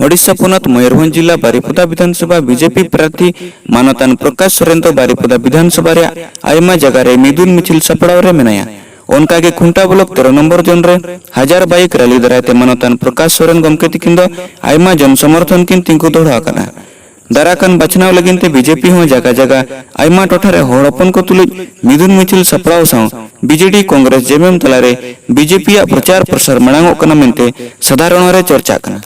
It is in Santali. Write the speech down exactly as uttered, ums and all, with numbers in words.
ᱳᱰᱤᱥᱟ ᱯᱚᱱᱚᱛ ᱢᱚᱭᱩᱨᱵᱷᱚᱸᱡᱽ ᱡᱤᱞᱟ ᱵᱟᱨᱤᱯᱚᱫᱟ ᱵᱤᱫᱷᱟᱱᱥᱚᱵᱷᱟ ᱵᱤᱡᱮᱯᱤ ᱯᱨᱟᱨᱛᱷᱤ ᱢᱟᱱᱚᱛᱟᱱ ᱯᱨᱚᱠᱟᱥ ᱥᱚᱨᱮᱱ ᱫᱚ ᱵᱟᱨᱤᱯᱚᱫᱟ ᱵᱤᱫᱷᱟᱱᱥᱚᱵᱷᱟ ᱨᱮᱭᱟᱜ ᱟᱭᱢᱟ ᱡᱟᱭᱜᱟ ᱨᱮ ᱢᱤᱫᱩᱱ ᱢᱤᱪᱷᱤᱞ ᱥᱟᱯᱲᱟᱣ ᱨᱮ ᱢᱮᱱᱟᱭᱟ᱾ ᱚᱱᱠᱟ ᱜᱮ ᱠᱷᱩᱱᱴᱟ ᱵᱞᱚᱠ ᱛᱮᱨᱚ ᱱᱚᱢᱵᱚᱨ ᱡᱳᱱ ᱨᱮ ᱦᱟᱡᱟᱨ ᱵᱟᱭᱤᱠ ᱨᱟᱞᱤ ᱫᱟᱨᱟᱭ ᱛᱮ ᱢᱟᱱᱚᱛᱟᱱ ᱯᱨᱚᱠᱟᱥ ᱥᱚᱨᱮᱱ ᱜᱚᱢᱠᱮ ᱛᱤᱠᱤᱱ ᱫᱚ ᱟᱭᱢᱟ ᱡᱚᱱ ᱥᱚᱢᱚᱨᱛᱷᱚᱱ ᱠᱤᱱ ᱛᱤᱸᱜᱩ ᱫᱚᱦᱲᱟ ᱟᱠᱟᱱᱟ᱾ ᱫᱟᱨᱟ ᱠᱟᱱ ᱵᱟᱪᱷᱱᱟᱣ ᱞᱟᱹᱜᱤᱫ ᱛᱮ ᱵᱤᱡᱮᱯᱤ ᱦᱚᱸ ᱡᱟᱭᱜᱟ ᱡᱟᱭᱜᱟ ᱟᱭᱢᱟ ᱴᱚᱴᱷᱟ ᱨᱮ ᱦᱚᱲ ᱦᱚᱯᱚᱱ ᱠᱚ ᱛᱩᱞᱩᱡ ᱢᱤᱫᱩᱱ ᱢᱤᱪᱷᱤᱞ ᱥᱟᱯᱲᱟᱣ ᱥᱟᱶ ᱵᱤᱡᱮᱰᱤ ᱠᱚᱝᱜᱨᱮᱥ ᱡᱮᱢᱮᱢ ᱛᱟᱞᱟᱨᱮ ᱵᱤᱡᱮᱯᱤᱭᱟᱜ ᱯᱨᱚᱪᱟᱨ ᱯᱨᱚᱥᱟᱨ ᱢᱟᱲᱟᱝ ᱚᱜ ᱠᱟᱱᱟ ᱢᱮᱱᱛᱮ ᱥᱟᱫᱷᱟᱨᱚᱱ ᱨᱮ ᱪᱚᱨᱪᱟᱜ ᱠᱟᱱᱟ᱾